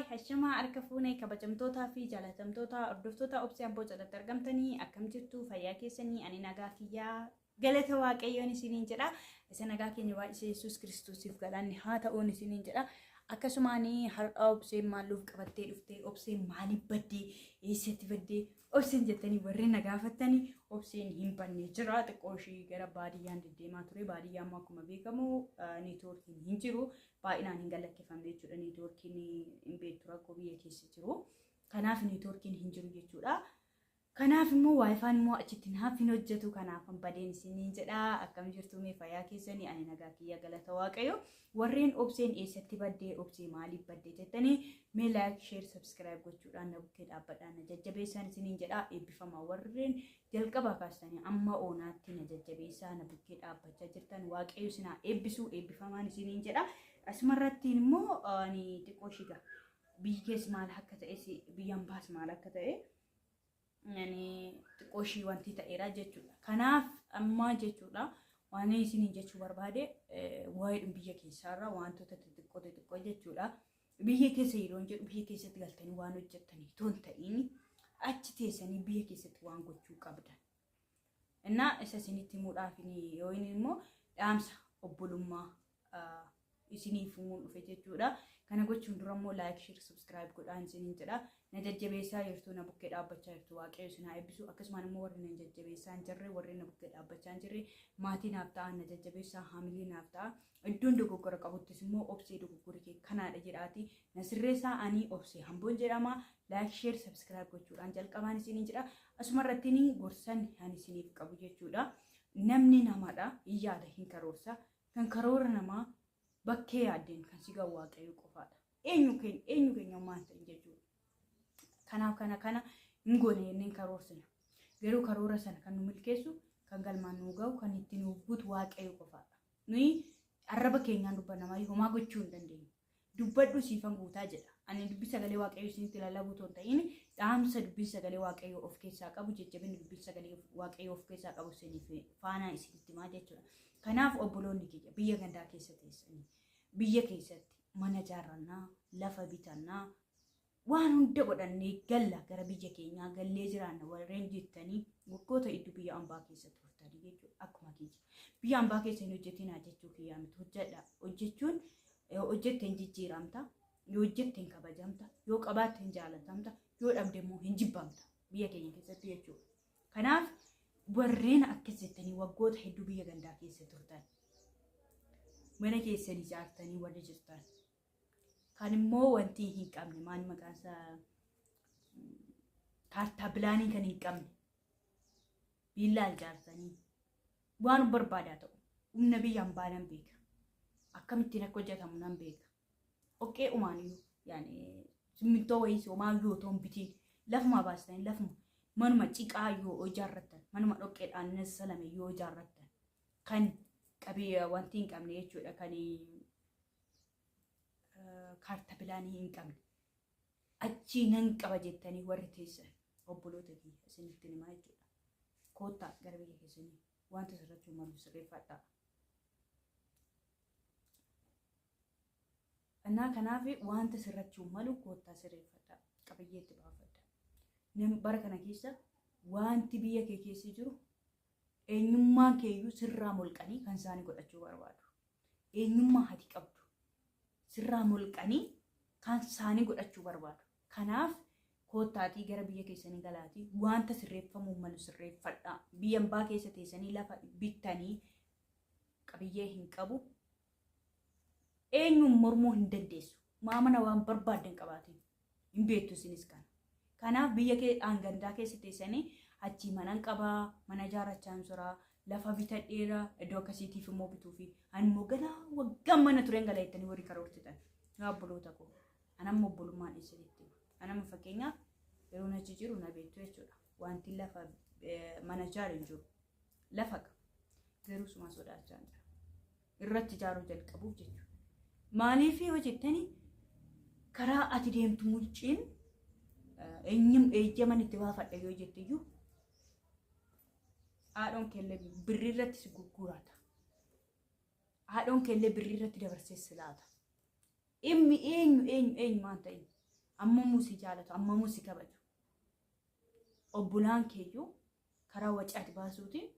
Hashamaa harka fuunee kabajamtootaa fi jaalatamtoota hordoftoota Obsee Amboo jalatti argamtanii akkam jirtu? Fayyaa keessanii? Ani nagaa kiyyaa, galata Waaqayyoon isiniin jedha. Isa nagaa keenya baay'isee Yesuus Kiristoosiif galanni haa ta'uun isiniin jedha. Akkasumaan har'a Obseen maalluuf qabattee dhuftee, Obseen maaliif baddee, eessatti baddee Obseen jettanii warreen na gaafattanii, Obseen hin banne jira. Xiqqoo ishii gara baadiyyaan deddeemaa ture. Baadiyyaa immoo akkuma beekamu neetwoorkiin hin jiru. Baay'inaan hin galakkifamne jechuudha. Neetwoorkiin hin beektu, rakkoo biyya keessa jiru. Kanaaf neetwoorkiin hin jiru jechuudha. Kanaaf immoo waayifaan immoo achitti naaf hin hojjetu. Kanaaf badeen isiniin jedha. Akkam jirtu mee, fayyaa keessanii? Ani nagaa kiyya, galata Waaqayyo. Warreen Obseen eessatti baddee, Obsee maaliif baddee jettanii, mee like, share, subscribe gochuudhaan na bukkee dhaabbadhaan na jajjabeessaan isiniin jedha. Eebbifama. Warreen jalqabaa kaastanii amma oonaatti na jajjabeessaa na bukkee dhaabbachaa jirtan, Waaqayyo isinaa eebbisuu, eebbifamaan isiniin jedha. Asumarrattiin immoo ani xiqqoo shiga biyyi keessa maal akka ta'es, biyyaan baas maal akka ta'e, yani xiqqoo ishii wanti ta'eera jechuudha. Kanaaf ammaa jechuudha, waan isiniin jechuu barbaade waa'ee biyya keessaarra wantoota xixiqqoo xixiqqoo jechuudha. Biyya keessa yeroo jedhu, biyya keessatti galtanii waan hojjettanii otoo hin ta'in, achi teessanii biyya keessatti waan gochuu qabdan. Innaa isa isinitti himuudhaaf yoo inni immoo dhaamsa obbolummaa isiniif himuun dhufe jechuudha. Kana gochuun dura immoo like, share, subscribe godhaan isiniin jedha. Na jajjabeessaa jirtu, na bukkee dhaabbachaa jirtu, Waaqayyo isin haa eebbisu. Akkasumaan immoo warri na jajjabeessaa hin jirre, warri na bukkee dhaabbachaa hin jirre, maatii naaf ta'an, na jajjabeessaa, haamilii naaf ta'a. Iddoon dogoggora qabuttis immoo "Obsee, dogoggorri kee kanaadha" jedhaati na sirreessaa. Ani Obsee Hamboon jedhama. Like, share, subscribe gochuudhaan jalqabaan isiniin jedha. Asuma irratti gorsan ani isiniif qabu jechuudha. Namni namadha, hin yaada, hin karoorsa. Kan karoora namaa bakkee yaaddeen kan si gahu Waaqayyo qofaadha. Eenyu keenya, eenyu keenya maal ta'in jechuudha. Kanaaf kana hin goone jenneen karoorsina. Garuu karoora sana kan nu milkeessu, kan galmaan nu gahu, kan itti nu guutu Waaqayyo qofaadha. Nuyi arraba keenyaan dubbanna malee homaa gochuu hin dandeenyu. "Dubbadhu, siifan guutaa" jedha. Ani dubbii sagalee Waaqayyoo isinitti lallabuu otoo hin ta'in, dhaamsa dubbii sagalee Waaqayyoo of keessaa qabu, jajjabina dubbii sagalee Waaqayyoo of keessaa qabu isiniif faanaa isinitti himaa jechuudha. Kanaaf obboloonni kiyya biyya gandaa keessa teessanii, biyya keessatti mana ijaarrannaa, lafa bitannaa, waan hunda godhannee galla, gara biyya keenyaa gallee jiraanna warreen jettanii waggoota hedduu biyya ambaa keessa turtanii jechuudha, akkuma kiyya. Biyya ambaa keessa hin hojjetinaa jechuu kiyyaa miti, hojjedha. Hojjechuun yoo hojjette hin jijjiiramta, yoo hojjette hin kabajamta, yoo qabaatte hin jaalatamta, yoo dhabde immoo hin jibbamta biyya keenya keessatti jechuudha. Kanaaf warreen akkas jettanii waggoota hedduu biyya gandaa keessa turtan, mana keessan ijaartanii warri jirtan, kan immoo wanti hin qabne, maal maqaan isaa, kaartaa bilaanii kan hin qabne, viillaa ijaartanii waan barbaadaa ta'u, humna biyya ambaa nan beeka. Akkamittiin akka hojjetamu nan beeka. Dhoqqee umaaniyyuu, yaani simmintoo wayii homaayyuu otoo hin bitiin, lafuma baastanii, lafuma manuma ciqaa yoo ijaarrattan, manuma dhoqqeedhaan nassalame yoo ijaarrattan, kan qabee wanti hin qabne jechuudha, kan kaarta bilaanii hin qabne, achii nan qaba jettanii warri teessan, obboloota kiyya, isinitti himaa jechuudha. Koottaa gara biyya keessanii, wanta sirrachuu malu sirreeffadhaa. Innaa kanaaf wanta sirrachuu malu koottaa sirreeffadhaa. Qabiyyeetti baafadha. Bara kana keessa wanti biyya kee keessa jiru eenyummaan keeyyuu sirraa molqanii kan isaanii godhachuu barbaadu. Eenyummaa ati qabdu sirraa molqanii kan isaanii godhachuu barbaadu. Kanaaf koottaatii gara biyya keessanii galaatii wanta sirreeffamuu malu sirreeffadhaa. Biyya ambaa keessa teessanii lafa bittanii qabiyyee hin qabu. Eenyuun mormuu hin dandeessu. Maamana waan barbaaddan qabaatiin. Hin beektu isinis kana. Kanaaf biyya kee gandaa keessa teessanii achii manan qabaa, mana ijaarrachaa jira, lafa bitadheera, iddoo akkasiitiif immoo bituufi. Ani immoo ganaa waggaan mana tureen gala jettanii warri karoorsitan. Yaa obboloota koo, anamma obbolummaan isinitti hima. Anamma fakkeenyaaf yeroo achi jiru na beektu jechuudha. Wanti lafa mana ijaaru hin jiru. Lafa qaba. Garuu suma sodaachaa jira. Irratti ijaaruu jalqabuuf jechuudha. Maaliif yoo jettani, karaa ati deemtu mucciin eeyyaman itti baafadha yoo jette iyyuu, haadhoon keellee birrii irratti si gurgurata. Haadhoon keellee birrii irratti dabarsee si laata. Dhimmi eenyu eenyu eenyu waan ta'in. Ammamuu si jaalatu, ammamuu si kabaju. Obbolaan keeyyuu karaa wacaati baasuutiin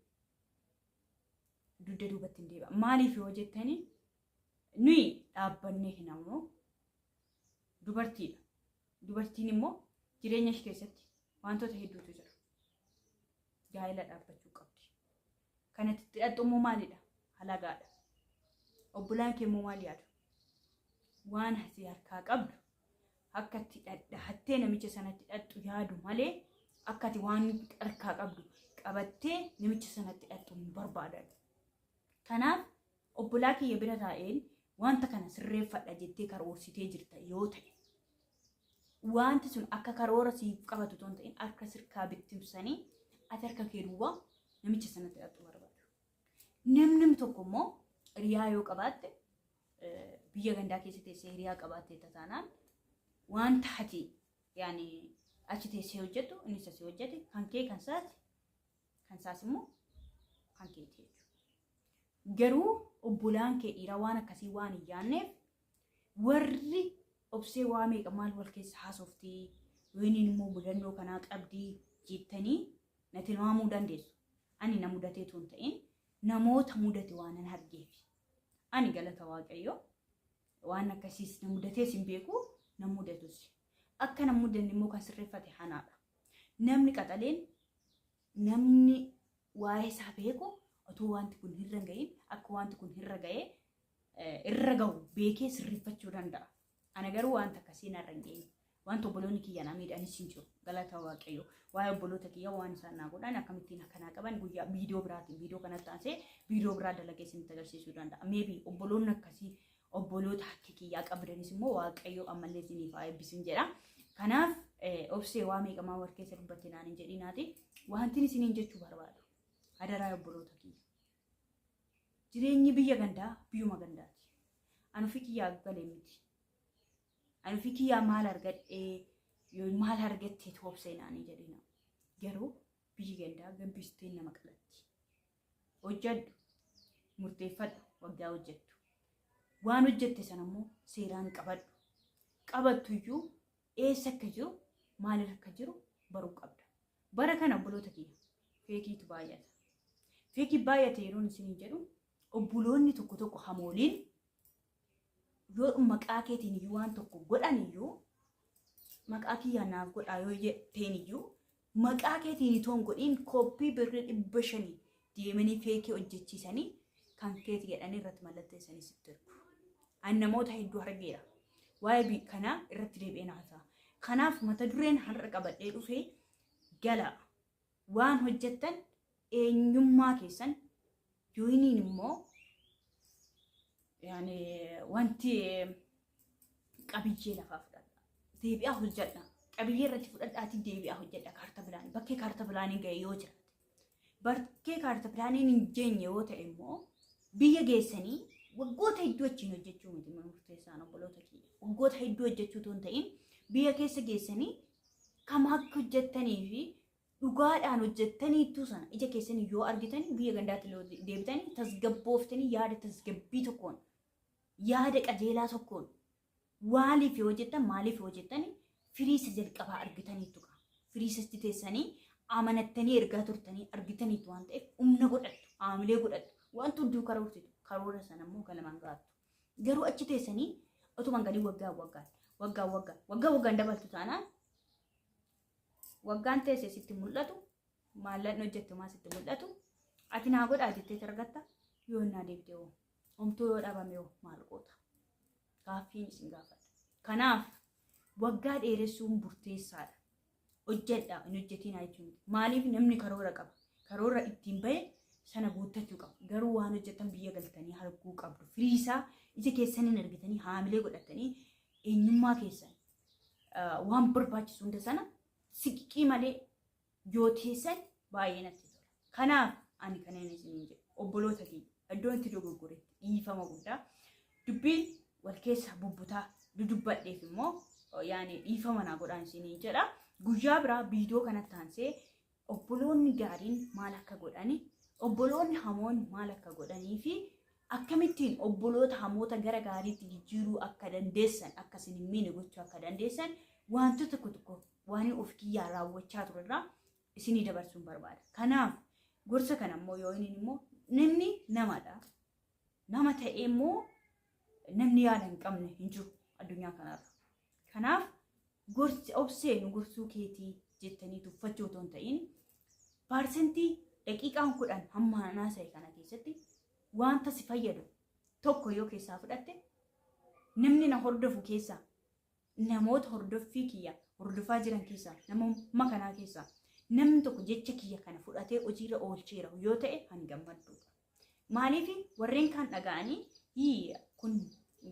dugda duubatti hin deebi'a. Maaliif yoo jettanii, nuyi dhaabbannee hin ammoo dubartiidha. Dubartiin immoo jireenya ishee keessatti wantoota hedduutu jira. Gaa'ela dhaabbachuu qabdi. Kanatti itti hidhattu immoo maalidha? Halagaadha. Obbolaan kee immoo maal yaadu? Waan ati harkaa qabdu akka itti dhadhahattee namicha sanatti hidhattu yaadu malee, akka ati waan harkaa qabdu qabattee namicha sanatti hidhattu hin barbaadan. Kanaaf obbolaa kiyya bira taa'een wanta kana sirreeffadha jettee karoorsitee jirta yoo ta'e, wanti sun akka karoora siif qabatu otoo hin ta'in harka sirkaa bittimsanii ati harka kee duwwaa namicha sanatti hidhattu barbaadu. Namni tokko immoo hiriyaa yoo qabaatte, biyya gandaa keessa teessee hiriyaa qabaatte taanaan, wanta ati yaani achi teessee hojjettu innis asii hojjete, kan kee kan isaati, kan isaas immoo kan keeti jechuudha. Garuu obbolaan kee dhiiraa waan akkasii waan hin yaanneef, warri Obsee waa meeqa maal wal keessa haasoftii, wayiniin immoo mudannoo kanaa qabdii jettanii na tilmaamuu dandeessu. Ani na mudateetu hin ta'in, namoota mudate waan nan argeef. Ani galata Waaqayyoo waan akkasiis na mudatees hin beeku, na mudatus. Akka na mudanne immoo kan sirreeffate hanaadha. Namni qaxaleen, namni waa'ee isaa beeku, otoo wanti kun hirra hin ga'iin akka wanti kun hirra ga'ee irra gahu beekee sirreeffachuu danda'a. Ana garuu wanta akkasii narra hin geenye. Wanta obboloonni kiyya na miidhanis hin jiru. Galata Waaqayyo. Waa'ee obboloota kiyya, waan isaan naa godhan, akkamittiin akka naa qaban guyyaa viidiyoo biraatiin, viidiyoo kanatti aansee viidiyoo biraa dalagee isinitti agarsiisuu danda'a. Maybe obboloonni akkasii, obboloota akka kiyyaa qabdanis immoo Waaqayyo ammallee isiniif haa eebbisun jedha. Kanaaf Obsee waa meeqamaa wal keessa dubbatte naan hin jedhinaati. Wanti isiniin jechuu barbaadu, hadaraa obboloota kiyya. Jireenyi biyya gandaa biyyuma gandaati. Ani ofii kiyyaa galee miti. Ani ofii kiyyaa maal argadhee yoo maal argattee Obsee naan hin jedhina. Garuu biyyi gandaa gabbistee nama qalatti. Hojjedhu, murteeffadhu, waggaa hojjettu. Waan hojjette sana immoo seeraan qabadhu. Qabattu iyyuu eessa akka jiru, maalirra akka jiru baruu qabda. Bara kana obboloota kiyya, feekiitu baay'ata. Feekii baay'ate yeroon isinii jedhu, obboloonni tokko tokko hamooliin yoo maqaa keetiin iyyuu waan tokko godhan iyyuu, maqaa kiyyaa naaf godhaa yoo jetteen iyyuu, maqaa keetiin itoo hin godhiin kooppii birrii 500 deemanii feekii hojjechiisanii kan keeti jedhanii irratti mallatteessanii sitti ergu. Ani namoota hedduu argeera. Waa'ee kanaa irratti deebi'ee naasa'a. Kanaaf mata dureen har'a qabadhee dhufe gala. Waan hojjettan eenyummaa keessan yooyiniin immoo yaani wanti qabiyyee lafaa fudhadha. Deebi'aa hojjedha. Qabiyyee irratti fudhadhaatii deebi'aa hojjedha kaarta pilaanii. Bakkee kaarta pilaanii ga'e yoo jiraate. Bakkee kaarta pilaaniin hin geenye yoo ta'e immoo, biyya geessanii waggoota hedduu achiin hojjechuu miti murteessaan, obboloota kiyya. Waggoota hedduu hojjechuu otoo hin ta'in, biyya keessa geessanii kam akka hojjettanii fi dhugaadhaan hojjettaniittuu sana ija keessanii yoo argitan, biyya gandaatti deebitanii tasgabbooftanii, yaada tasgabbii tokkoon, yaada qajeelaa tokkoon waaliif yoo hojjettan, maaliif yoo hojjettan, firii isa jalqabaa argitaniittu qaba. Firii isatti teessanii amanattanii ergaa turtanii argitaniitu waan ta'eef, humna godhattu, haamilee godhattu, wanti hunduu karoorsitu, karoora sana immoo galamaan gahattu. Garuu achi teessanii otuma galii waggaa waggaan waggaa waggaan waggaa waggaan dabaltu taanaan, waggaan teesse sitti mul'atu, maallaqni hojjettu maa sitti mul'atu, ati naa godhaa jettee argatta yoo innaa deebite hoo, homtuu yoo dhabame hoo maal goota? Gaaffiin isin gaafadha. Kanaaf waggaa dheeressuun murteessaadha. Hojjedhaa, hin hojjetinaa jechuun miti. Maaliif? Namni karoora qaba. Karoora ittiin bahe sana guuttachuu qaba. Garuu waan hojjetan biyya galtanii arguu qabdu. Firii isaa ija keessaniin argitanii, haamilee godhatanii, eenyummaa keessan waan barbaachisu hunda sana siqiqii malee yoo teessan baay'ee natti tola. Kanaaf ani kanneen isiniin jedhu, obboloota kiyya, iddoo itti dogoggoretti dhiifama guddaa, dubbiin wal keessa bubbutaa dudubbadheef immoo yaani dhiifama naa godhaan isiniin jedha. Guyyaa biraa viidiyoo kanatti aansee obboloonni gaariin maal akka godhani, obboloonni hamoon maal akka godhanii fi akkamittiin obboloota hamoota gara gaariitti jijjiiruu akka dandeessan, akka isin hin miine gochuu akka dandeessan Wantoota tokko tokko waan of kiyyaa raawwachaa turerraa isinii dabarsuun barbaada. Kanaaf gorsa kana immoo yoo inni immoo namni namadha. Nama ta'ee immoo namni yaada hin qabne hin jiru addunyaa kanarra. Kanaaf gorsi Obsee nu gorsuu keetii jettanii tuffachuu otoo hin ta'in, paarsentii daqiiqaan 10 hamma haasa'e kana keessatti wanta si fayyadu tokko yoo keessaa fudhatte, namni na hordofu keessaa, namoota hordoffii kiyya hordofaa jiran keessaa, nama kanaa keessaa namni tokko jecha kiyya kana fudhatee hojiirra oolcheera yoo ta'e, ani gammadduudha. Maaliif warreen kaan dhaga'anii hii kun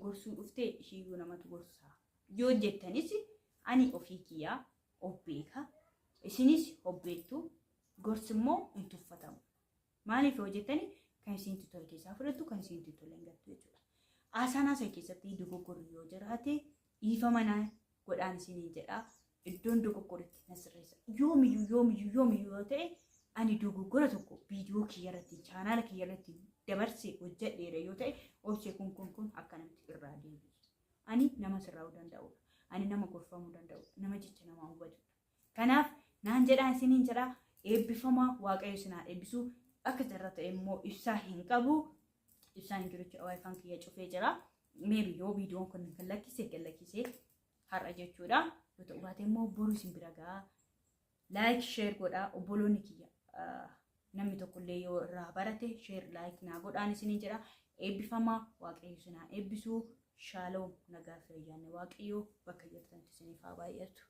gorsuu dhuftee, ishiiyyuu namatu gorsaa yoo jettanis, ani ofii kiyyaa of beeka. Isinis of beektu, gorsi immoo hin tuffatamu. Maaliif yoo jettani, kan isinitti tole keessaa fudhattu, kan isinitti tole hin gattu jechuudha. Haasaan haasa'e keessatti dogoggorri yoo jiraate dhiifama na godhaan isiniin jedha. Iddoon dogoggoritti na sirreessa. Yoomiyyuu yoomiyyuu yoomiyyuu yoo ta'e, ani dogoggora tokko viidiyoo kiyya irratti, chaanaala kiyya irratti dabarsee hojjedheera yoo ta'e, Obsee kun kun kun akkanatti irraa deebi'e. Ani nama sirraa'uu danda'udha. Ani nama gorfamuu danda'udha. Nama jecha namaa hubatudha. Kanaaf naan jedhaa isiniin jedhaa, eebbifamaa, Waaqayyo isin haa eebbisu. Akka carra ta'e immoo ibsaa hin qabu. Ibsaan hin jiru jechuudha. WiFi'n kiyya cufee jira. Maybe yoo viidiyoon kun kan lakkise kan lakkise har'a jechuudha. Yoo ta'u baate immoo boru isin bira ga'a. Like, share godhaa obboloonni kiyya. Namni tokkollee yoo irraa barate share, like naa godhaan isiniin jedha. Eebbifamaa, Waaqayyo isin haa eebbisu. Shaaloom, nagaa fi ayyaanni Waaqayyoo bakka jirtanitti isiniif haa baay'atu.